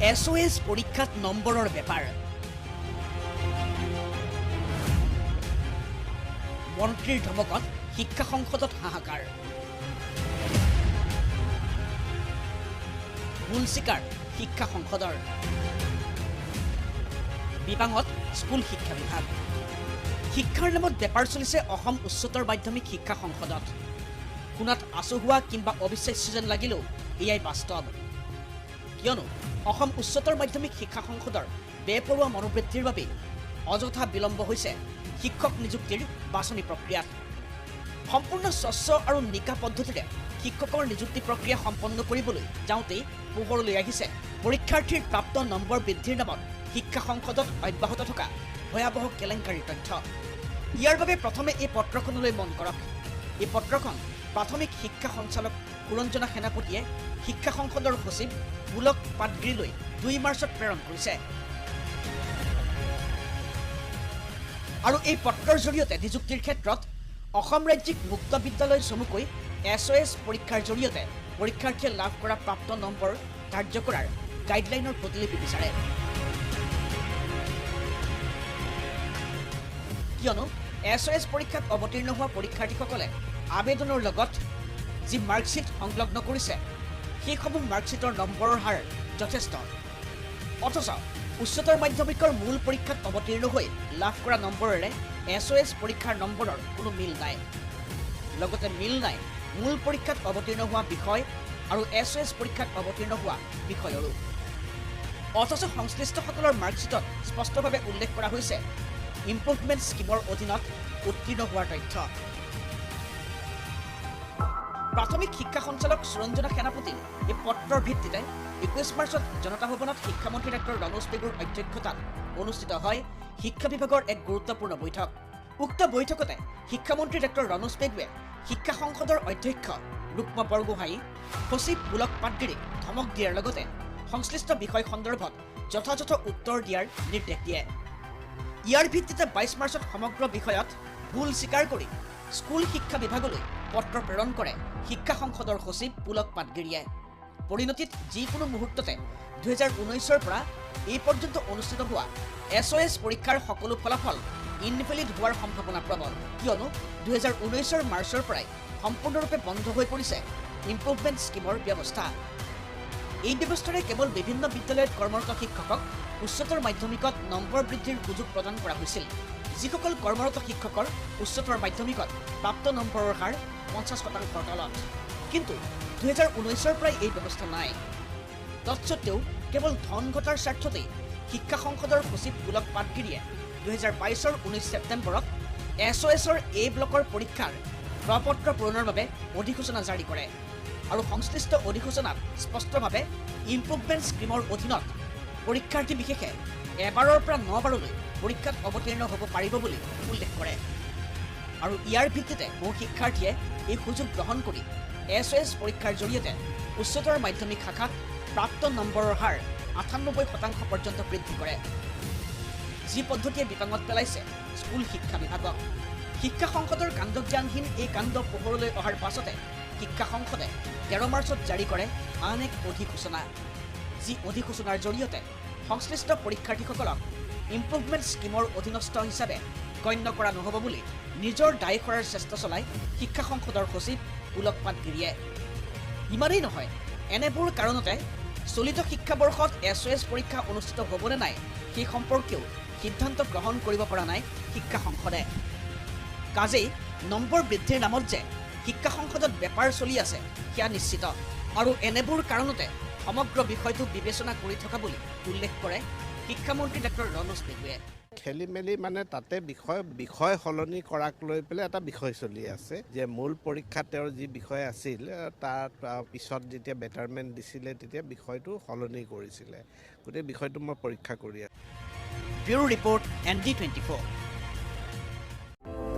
S অ' S পৰীক্ষাত নম্বৰৰ বেপাৰ। মন্ত্ৰীৰ ধমকত শিক্ষা সংসদত হাহাকাৰ। ভুল স্বীকাৰ শিক্ষা সংসদৰ। বিপাঙত স্কুল শিক্ষা বিভাগ। শিক্ষাৰ নামত বেপাৰ চলিছে অসম উচ্চতৰ মাধ্যমিক শিক্ষা সংসদত। শুনাত আচহুৱা কিংবা অবিশ্বাস্য যেন লাগিলেও এয়াই বাস্তৱ। কিয়নো অসম উচ্চতৰ মাধ্যমিক শিক্ষা সংসদৰ বেপৰোৱা মনোবৃত্তিৰ বাবে অযথা বিলম্ব হৈছে শিক্ষক নিযুক্তিৰ বাছনি প্ৰক্ৰিয়াত। সম্পূৰ্ণ স্বচ্ছ আৰু নিকা পদ্ধতিৰে শিক্ষকৰ নিযুক্তি প্ৰক্ৰিয়া সম্পন্ন কৰিবলৈ যাওঁতেই পোহৰলৈ আহিছে পৰীক্ষাৰ্থীৰ প্ৰাপ্ত নম্বৰ বৃদ্ধিৰ নামত শিক্ষা সংসদত অব্যাহত থকা ভয়াৱহ কেলেংকাৰীৰ তথ্য। ইয়াৰ বাবে প্ৰথমে এই পত্ৰখনলৈ মন কৰক। এই পত্ৰখন প্ৰাথমিক শিক্ষা সঞ্চালক সুৰঞ্জনা সেনাপতিয়ে শিক্ষা সংসদৰ সচিব পুলক পাটগিৰিলৈ 2 মাৰ্চত প্ৰেৰণ কৰিছে। আৰু এই পত্ৰৰ জৰিয়তে নিযুক্তিৰ ক্ষেত্ৰত অসম ৰাজ্যিক মুক্ত বিদ্যালয় চমুকৈ এছ অ' এছ পৰীক্ষাৰ জৰিয়তে পৰীক্ষাৰ্থীয়ে লাভ কৰা প্ৰাপ্ত নম্বৰ ধাৰ্য কৰাৰ গাইডলাইনৰ প্ৰতিলিপি বিচাৰে। কিয়নো এছ অ' এছ পৰীক্ষাত অৱতীৰ্ণ হোৱা পৰীক্ষাৰ্থীসকলে আবেদনৰ লগত যি মাৰ্কশ্বিট সংলগ্ন কৰিছে সেইসমূহ মাৰ্কশ্বিটৰ নম্বৰৰ হাৰ যথেষ্ট, অথচ উচ্চতৰ মাধ্যমিকৰ মূল পৰীক্ষাত অৱতীৰ্ণ হৈ লাভ কৰা নম্বৰেৰে এছ অ' এছ পৰীক্ষাৰ নম্বৰৰ কোনো মিল নাই। লগতে মিল নাই মূল পৰীক্ষাত অৱতীৰ্ণ হোৱা বিষয় আৰু এছ অ' এছ পৰীক্ষাত অৱতীৰ্ণ হোৱা বিষয়ৰো। অথচ সংশ্লিষ্টসকলৰ মাৰ্কশ্বিটত স্পষ্টভাৱে উল্লেখ কৰা হৈছে ইম্প্ৰুভমেণ্ট স্কীমৰ অধীনত উত্তীৰ্ণ হোৱাৰ তথ্য। প্ৰাথমিক শিক্ষা সঞ্চালক সুৰঞ্জনা সেনাপতিৰ এই পত্ৰৰ ভিত্তিতে 21 মাৰ্চত জনতা ভৱনত শিক্ষামন্ত্ৰী ডাক্তৰ ৰণোজ পেগুৰ অধ্যক্ষতাত অনুষ্ঠিত হয় শিক্ষা বিভাগৰ এক গুৰুত্বপূৰ্ণ বৈঠক। উক্ত বৈঠকতে শিক্ষামন্ত্ৰী ডাক্তৰ ৰণোজ পেগুৱে শিক্ষা সংসদৰ অধ্যক্ষ ৰুক্ম বৰগোহাঁই, সচিব পুলক পাটগিৰিক ধমক দিয়াৰ লগতে সংশ্লিষ্ট বিষয় সন্দৰ্ভত যথাযথ উত্তৰ দিয়াৰ নিৰ্দেশ দিয়ে। ইয়াৰ ভিত্তিতে 22 মাৰ্চত সমগ্ৰ বিষয়ত ভুল স্বীকাৰ কৰি স্কুল শিক্ষা বিভাগলৈ পত্ৰ প্ৰেৰণ কৰে শিক্ষা সংসদৰ সচিব পুলক পাটগিৰিয়ে। পৰিণতিত যিকোনো মুহূৰ্ততে 2019ৰ পৰা এই পৰ্যন্ত অনুষ্ঠিত হোৱা এছ অ' এছ পৰীক্ষাৰ সকলো ফলাফল ইনভেলিড হোৱাৰ সম্ভাৱনা প্ৰবল। কিয়নো 2019ৰ মাৰ্চৰ পৰাই সম্পূৰ্ণৰূপে বন্ধ হৈ পৰিছে ইম্প্ৰুভমেণ্ট স্কীমৰ ব্যৱস্থা। এই ব্যৱস্থাৰে কেৱল বিভিন্ন বিদ্যালয়ত কৰ্মৰত শিক্ষকক উচ্চতৰ মাধ্যমিকত নম্বৰ বৃদ্ধিৰ সুযোগ প্ৰদান কৰা হৈছিল। যিসকল কৰ্মৰত শিক্ষকৰ উচ্চতৰ মাধ্যমিকত প্ৰাপ্ত নম্বৰৰ হাৰ 50% তলত। কিন্তু 2019ৰ পৰাই এই ব্যৱস্থা নাই। তৎসত্ত্বেও কেৱল ধন ঘটাৰ স্বাৰ্থতেই শিক্ষা সংসদৰ সচিব পুলক পাটগিৰিয়ে 2022ৰ 19 ছেপ্টেম্বৰত এছ অ' এছৰ এ ব্লকৰ পৰীক্ষাৰ প্ৰপত্ৰ পূৰণৰ বাবে অধিসূচনা জাৰি কৰে আৰু সংশ্লিষ্ট অধিসূচনাত স্পষ্টভাৱে ইম্প্ৰুভমেণ্ট স্কীমৰ অধীনত পৰীক্ষাৰ্থী বিশেষে এবাৰৰ পৰা 9 বাৰলৈ পৰীক্ষাত অৱতীৰ্ণ হ'ব পাৰিব বুলি উল্লেখ কৰে। আৰু ইয়াৰ ভিত্তিতে বহু শিক্ষাৰ্থীয়ে এই সুযোগ গ্ৰহণ কৰি এছ অ' এছ পৰীক্ষাৰ জৰিয়তে উচ্চতৰ মাধ্যমিক শাখাত প্ৰাপ্ত নম্বৰৰ হাৰ 98% পৰ্যন্ত বৃদ্ধি কৰে। যি পদ্ধতিয়ে বিপাঙত পেলাইছে স্কুল শিক্ষা বিভাগক। শিক্ষা সংসদৰ কাণ্ডজ্ঞানহীন এই কাণ্ড পোহৰলৈ অহাৰ পাছতে শিক্ষা সংসদে 13 মাৰ্চত জাৰি কৰে আন এক অধিসূচনা, যি অধিসূচনাৰ জৰিয়তে সংশ্লিষ্ট পৰীক্ষাৰ্থীসকলক ইম্প্ৰুভমেণ্ট স্কীমৰ অধীনস্থ হিচাপে গণ্য কৰা নহ'ব বুলি নিজৰ দায় সৰাৰ চেষ্টা চলাই শিক্ষা সংসদৰ সচিব পুলক পাটগিৰিয়ে। ইমানেই নহয়, এনেবোৰ কাৰণতে চলিত শিক্ষাবৰ্ষত এছ অ' এছ পৰীক্ষা অনুষ্ঠিত হ'বনে নাই সেই সম্পৰ্কেও সিদ্ধান্ত গ্ৰহণ কৰিব পৰা নাই শিক্ষা সংসদে। কাজেই নম্বৰ বৃদ্ধিৰ নামত যে শিক্ষা সংসদত বেপাৰ চলি আছে সেয়া নিশ্চিত আৰু এনেবোৰ কাৰণতে সমগ্ৰ বিষয়টো বিবেচনা কৰি থকা বুলি উল্লেখ কৰে শিক্ষামন্ত্ৰী ডাক্তৰ ৰণোজ পেগুৱে। খেলি মেলি মানে তাতে বিষয় সলনি কৰাক লৈ পেলাই এটা বিষয় চলি আছে যে মূল পৰীক্ষাত তেওঁৰ যি বিষয় আছিল তাৰ পিছত যেতিয়া বেটাৰমেণ্ট দিছিলে তেতিয়া বিষয়টো সলনি কৰিছিলে। গোটেই বিষয়টো মই পৰীক্ষা কৰি আছোঁ। Bureau report, ND 24।